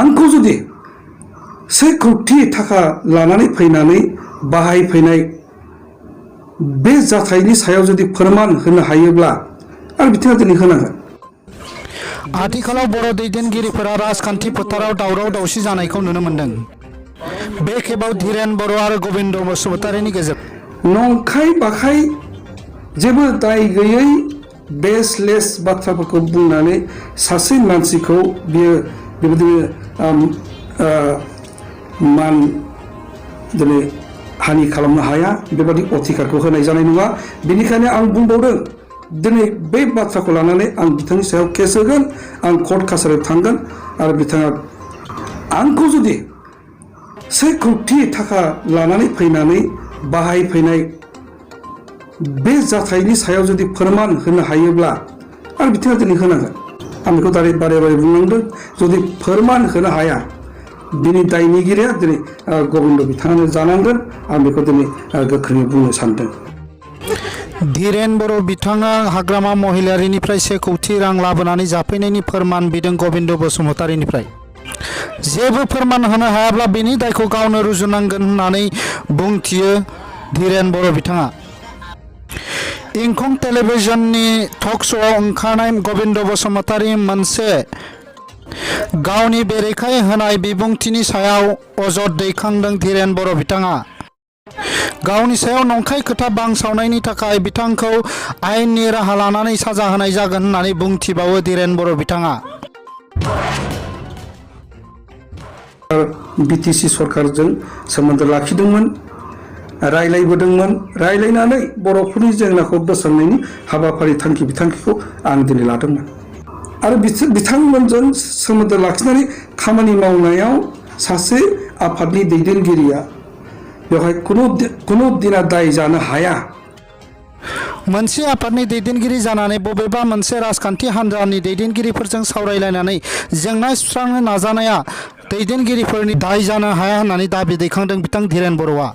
आंखौ जुदि 1 कौटि थाखा लानानै फैनानै बाहायफैनाय बे जाथायनि सायाव जुदि फोरमान होनो हायोब्ला आरो बिथाङा दिनै होनांगोन। आथिखालाव बर' दैदेनगिरिफोरा राजखान्थि फोथाराव दावराव दावसि जानायखौ नुनो मोनदों। बे खेबाव धीरेन बर' आरो गबिन्द बसुमतारीनि गेजेराव नंखाय बाखाय जेबो दाय गैयै बेसलेस बाथ्राफोरखौ बुंनानै सासे मानसिखौ बियो बेबायदिनो मान दिनै हानि खालामनो हाया, बेबायदि अधिकारखौ होनाय जानाय नङा। बेनिखायनो आं बुंबावदों दिनै बे बाथ्राखौ लानानै आं बिथांनि सायाव केस होगोन, आं कर्ट कासारियाव थांगोन आरो बिथाङा आंखौ जुदि 1 कौटि थाखा लानानै फैनानै बाहायफैनाय बे जाथायनि सायाव जुदि फोरमान होनो हायोब्ला आरो बिथाङा दिनै होनांगोन। आं बेखौ बारे बारे बुंलांदों। जुदि फोरमान होनो हाया बिनि दायनिगिरिया दिनै गबिन्द बिथाङानो जानांगोन। आं बेखौ दिनै गोख्रोङै बुंनो सानदों। धीरेन बर' बिथाङा हाग्रामा महिलारिनिफ्राय 1 कौटि रां लाबोनानै जाफैनायनि फोरमान बिदों गबिन्द बसुमतारीनिफ्राय। जेबो फोरमान होनो हायाब्ला बेनि दायखौ गावनो रुजुनांगोन होननानै बुंथियो धीरेन बर' बिथाङा। इंखं टेलिभिजननि टक श'आव ओंखारनाय गबिन्द बसुमतारी मोनसे गावनि बेरेखायै होनाय बिबुंथिनि सायाव अजद दैखांदों धीरेन बर' बिथाङा। गावनि सायाव नंखाय खोथा बांसावनायनि थाखाय बिथांखौ आयेननि राहा लानानै साजा होनाय जागोन होननानै बुंथिबावो धीरेन बर' बिथाङा। बिटिसि सरकारजों सोमोन्दो लाखिदोंमोन, रायलायबोदोंमोन। रायलायनानै बर'फोरनि जेंनाखौ बोस्रांनायनि हाबाफारि बिथांखिखौ आं दिनै लादोंमोन आरो बिथांमोनजों सोमोन्दो लाखिनानै खामानि मावनायाव सासे आफादनि दैदेनगिरिया बेवहाय कुनु दिना दाय जानो हाया। मोनसे आफादनि दैदेनगिरि जानानै बबेबा मोनसे राजखान्थि हान्जानि दैदेनगिरिफोरजों सावरायलायनानै जेंना सुस्रांनो नाजानाया दैदेनगिरिफोरनि दाय जानो हाया होननानै दाबि दैखांदों बिथां धीरेन बर'आ।